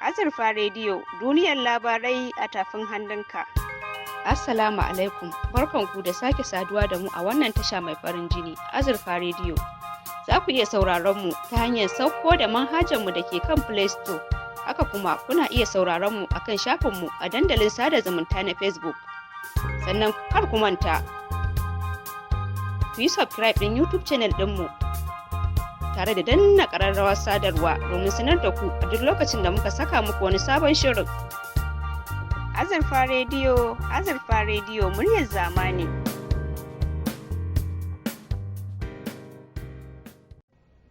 Azurfa Rediyo, duniyar labarai a tafin hannunka. Assalamu alaikum, barkanku da sake saduwa da mu a wannan tasha mai farin jini, Azurfa Rediyo. Za ku iya sauraron mu ta hanyar sauko da manhajarmu da ke kan Play Store. Haka kuma kuna iya sauraron mu a kan shafinmu a dandalin sada zumunta na Facebook. Sannan kar ku manta, ku yi subscribe ɗin YouTube channel ɗinmu tare da danna ƙararrawar sadarwa domin sanar da ku a duk lokacin da muka saka muku wani sabon shirin. Azurfa Rediyo, Azurfa Rediyo, muryar zamani.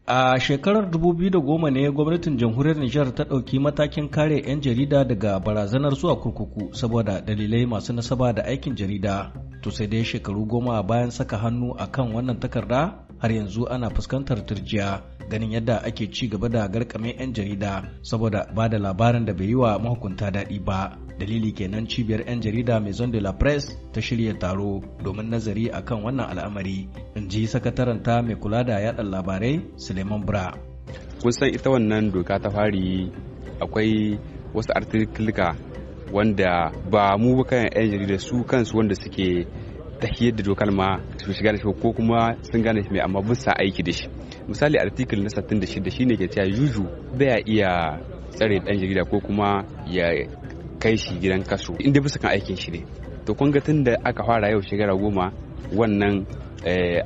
A shekarar 2010 ne gwamnatin jamhuriyar Nijar ta ɗauki matakin kare 'yan jarida daga barazanar zuwa kurkuku saboda dalilai masu nasaba da aikin jarida. To sai dai shekaru 10 bayan saka hannu a kan wannan takarda, har yanzu ana fuskantar turjiya ganin yadda ake ci gaba da garkame 'yan jarida saboda ba da labarin da bai yi wa mahukunta daɗi ba. Dalili kenan cibiyar 'yan jarida Maison de la Presse ta shirya taro domin nazari akan wannan al'amari, in ji sakataranta mai kula da yaɗa labarai, Suleiman Bra. Kun san ita wannan doka ta fari, akwai wasu artikulka wanda ba mu ba kan 'yan jarida, su kansu wanda suke tahiyar da dokar ma su shiga da shi ko kuma sun gane shi mai, amma bisa aiki da shi. Misali, article na 66 shine ke cewa juju baya iya tsare dan jarida ko kuma ya kai shi gidan kaso inda bisa kan aikin shi ne. To kun ga tun da aka fara yau shekara 10, wannan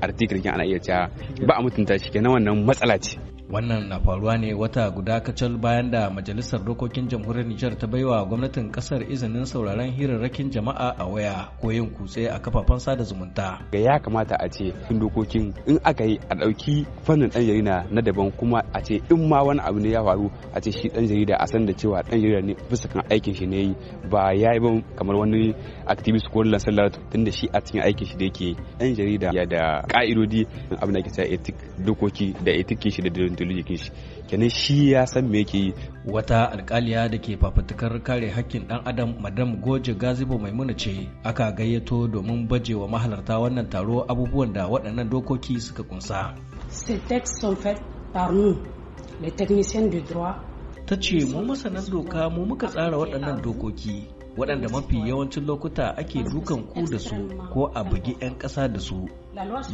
article kin ana iya cewa ba a mutunta shi. Kenan wannan matsala ce. Wannan na faruwa ne wata guda kacal bayan da Majalisar Dokokin Jamhuriyar Nijar ta baiwa gwamnatin kasar izinin sauraron hirarrakin jama'a a waya ko yin kutse a kafafen sada zumunta. Ga ya kamata a ce dokokin in aka yi, a ɗauki fannin ɗan jarida na daban, kuma a ce in ma wani abu ne ya faru, a ce shi ɗan jarida a san da cewa ɗan jarida ne, bisa kan aikin shi ne, ba ya yi ba kamar wani activist ko lansallar, tunda shi a cikin aikin shi da yake ɗan jarida ya da ka'idodi, abin da ake cewa ethic, dokoki da ethic shi da jikin shi. Kenan shi ya san me yake yi. Wata alkaliya da ke fafutukar kare hakkin dan adam, Madam Goje Gazibo Maimuna, ce aka gayyato domin baje wa mahalarta wannan taro abubuwan da waɗannan dokoki suka kunsa. Ces textes sont faits par nous, les techniciens du droit. Ta ce mu masanan doka mu muka tsara waɗannan dokoki, waɗanda mafi yawancin lokuta ake dukan ku da su ko a bugi 'yan ƙasa da su.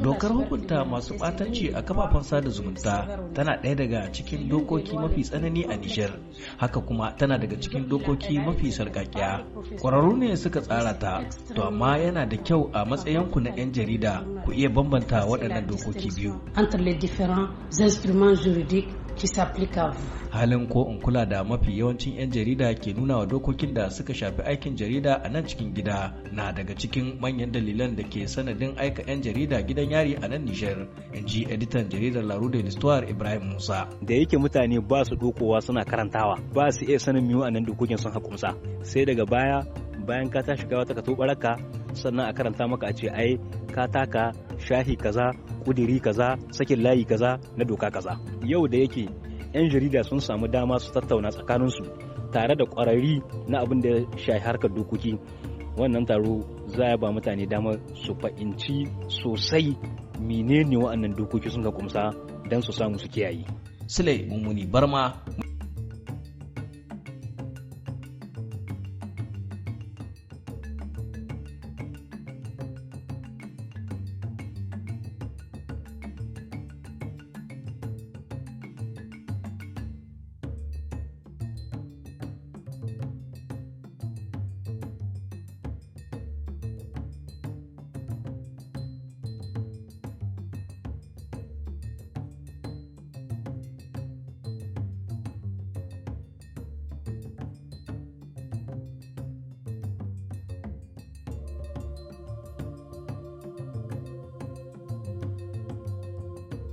Dokar hukunta masu ɓatanci a kafafen sada zumunta tana ɗaya daga cikin dokoki mafi tsanani a Nijar, haka kuma tana daga cikin dokoki mafi sarƙaƙiya. Ƙwararru ne suka tsara ta, to amma yana da kyau a matsayinku na 'yan jarida ku iya bambanta waɗannan dokoki biyu. Entre les différents instruments juridiques qui s'appliquent à vous. Halin ko in kula da mafi yawancin 'yan jarida ke nuna wa dokokin da suka shafi aikin jarida a nan cikin gida na daga cikin manyan dalilan da ke sanadin aika 'yan jarida gidan yari a nan Nijar, in ji editan jaridar La Roue de l'Histoire, Ibrahim Musa. Da yake mutane ba su dokowa suna karantawa, ba su iya sanin miyu a nan dokokin sun hakumsa, sai daga baya, bayan ka tashi ga wata ka baraka, sannan a karanta maka a ce ai ka taka shahi kaza, kudiri kaza, sakin layi kaza na doka kaza. Yau da yake 'yan jarida sun samu dama su tattauna tsakaninsu tare da ƙwararri na abin da ya shahi harkar dokoki, wannan taro za ya ba mutane damar su fahimci sosai menene wa'annan dokoki sun ka kumsa don su samu su kiyaye. Sule Mummuni Barma,